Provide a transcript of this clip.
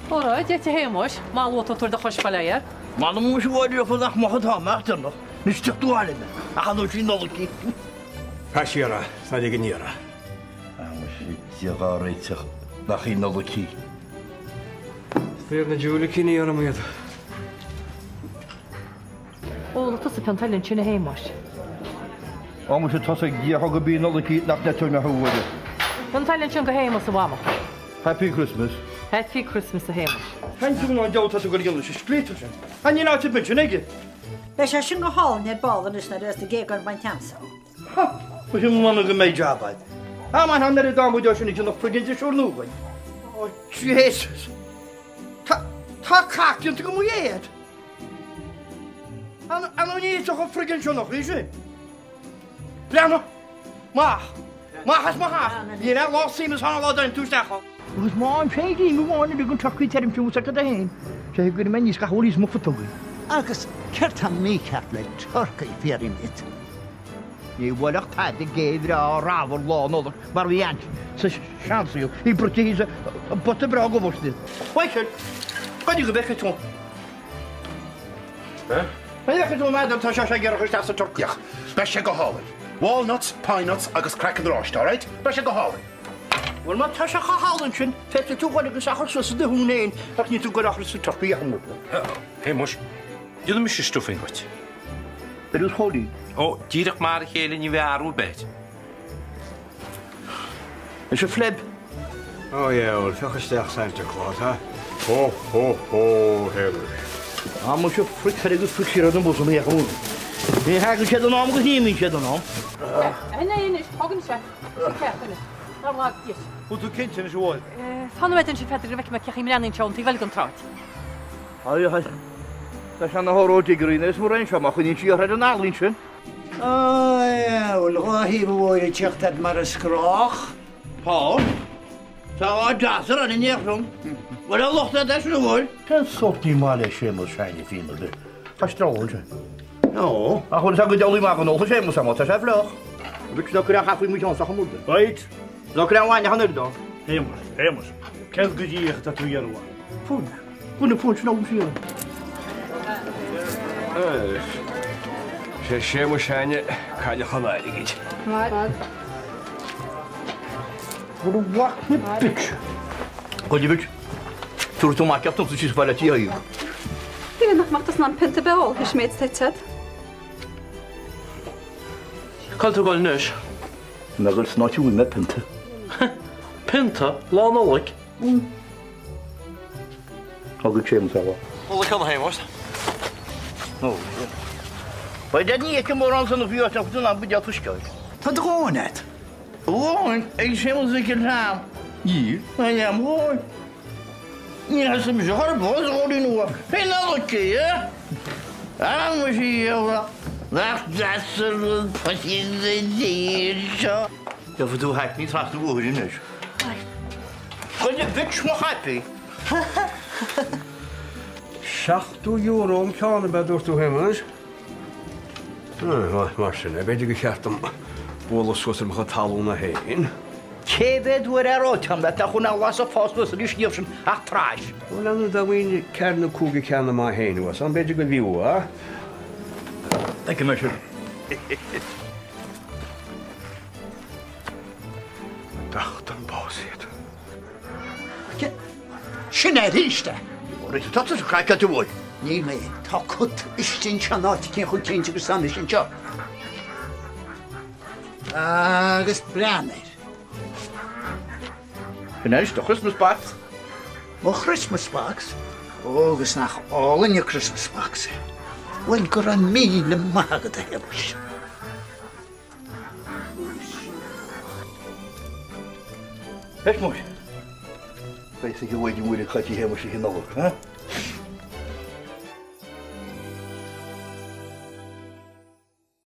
Óra, Dia duit a Shéamuis, maith luath tú ag tabhairt do chois baile air. M'anam muis a Mháire leofa nach maith atá mé ach deireanach, anois tiocfaidh tú abhaile mé, ach an bhfuil sí Nollaig í? Tá sí ar a, ná lig aniar é. Ah muise, Dia dhá réiteach nach í Nollaig í. B'iad na diúilicíní orm iad. Ólfaidh tusa pionta eile ansin a Shéamuis. Á muise tosaigh, Dia thá go bí Nollaig í nach ndeiteoidh mé thú a Mháire. Pionta eile ansin go Shéamus a mhama. Happy Christmas. Happy Christmas a Shéamuis. Thank you ná deabhal tá tú ag dul a dhéanamh leis an scléip sin. An níl áit ar bith ansin aige? Beidh sé sin go hálainn ar ball anois nuair a bheas na géagáin bainte a'msa. Ha! Muise m'anam go mbeidh jab a'd. Ah man, an oiread dá mbuid sin ag déanamh friggin drisiúr nua againn. Oh Jesus! Tá, tá cac déanta go mo dhéad. An, an ní chomh friggin seo nach í sin? Breathnaigh! Maith! Maith as mo theach! Níl aon lá suim is an lá deineann tú isteach ann. Agus má an féirín amháin a ligeann turcaí tirim suas acu do fhéin, sé go mbeidh níos gach uair níos mo phutógaí. Agus céard tá mícheart le turcaí, fiafraím díot? Ní bhuailfeadh tada gé bhreá ramhar Lá Nollag mar a bhí a'inn sa seansaol, í bruite thíos i bpota breá gabháiste. Michael, goidé go bhfeicfidh tú. Go bhfeicfidh tú an fhadhb tá sé ag iarraidh isteach sa turcaí. Ach beidh sé go hálainn. Walnuts, pine nuts agus craiceann oráiste, alright? Beidh sé go hálainn. Bhuel má tá sé chomh hálainn sin, féadfaidh tú dhul agus a chur suas i do thún fhéin ach níl tú ag dul á chur sa turcaí a chomóradh. Shéamuis, déanfaidh mise stuffing dhuit. Ar fhios Chóilín. Ó, díreach mar a chéile ní bheidh athrú ar bith air. Is a phleb. Ó yeah, bhuel, féach isteach Santa Claus, ha? Ho, ho, ho, Shéamuis. Á, muise froic thoir agus froic siar ar na busanna, a Chóilín. Ní thagann siad in am agus ní imíonn siad in am. Anois, anois, tógann sé. Sin ceart, anois. Nár lag duit. Bhfuil tú cinnte anois, a Mháire? Fan nóiméad ansin, Pheadair, go bhfeicfidh mé cén chaoi a mbreathnaíonn sé ón taobh eile den tsráid. Haigh, haigh. Tá sé ina hóróid ag rith is mar aon seo má choinníonn sí orthu ar an ealaín sin. Á, bhfuil dhá thaobh a bhóthair ag teacht a'd mar is gnách? Tá. Tá á deas ar an innéacs liom. Bhfuil a lucht ar deis nó bhfuil? Cén sórt ní maith le Séamus Seánie fíon ar bith? Tá stró ansin. Ó, ach bhfuil sé go deabhlaí maith go n-ólfaidh Séamus é má tá sé fliuch. Bhí ná cuir an chaife faoi mo cheann sa chomórtas. Right. Ná cuir an bhainne an oiread ann. Shéamuis, Shéamuis, céard go díreach atá tú a iarraidh uaim? Punch. Bhain an punch nó siar. Sé Séamus Seánie cailleach an airgid. Bhur mhac na bitch. Goidé bitch. Tabharfaidh tú amach ceacht domsa síos baile tí aghaidh. B'fhéidir nach mbeadh tusa in ann pionta ar bith a ól théis an méid atá ite a'd. Cá bhfuil tú ag dul anois? Mé ag dul san áit a bhfuair mé pionta. Pionta? Lá Nollag? Thug Séamus é lá. Nollaig shona, a Shéamuis. Beidh dead ní fheicim mórán san bhí áit acu an buidéal fuisce. Tá do dhóthain agat. A dhóthain ag Séamus Mhic an Sam. Níl, níl a'm a dhóthain. Ní theastaigh mise chor ar bith as a dhóthain nua. Fé Nollaig é, a muise gheala, nach deas an rud poitín sa tír seo. Gheobhaidh tú haicní trasna bhóthair anois. Goidé bitch mo chaipín. €70 an ceann ab ea dúirt tú, Shéamuis? Ah, mar sin é, b'fhéidir gur cheart dom bualadh suas ar mo chuid talúna féin. Cé mhéad uair a ráite agam leat nach bhfuil aon bhlas ag fás anuas arís an iarraidh sin ach trais. Bhuel, ar ndóigh dá bhfaighinn ceathair nó cúig de cheanna maith féin uait, an b'fhéidir go bhfiú, a? Feicfidh mé sin. D'fheacht an bás iad. Sin é arís é! Rith tusa sa chraiceáilte uaidh. Níl mé. Tá cut istigh anseo in áit eicínt chomh cinnte agus tá mise anseo. Agus breathnaigh air. Sin anois do Christmas box. Mo Christmas box? Ó, agus nach álainn an Christmas box é. Bhuel, go raibh míle maith agat, a Shéamuis. Feicfidh muid. Beidh a fhios ag an Mhaighdean Mhuire cá dtí Shéamuis Oíche Nollag, ha?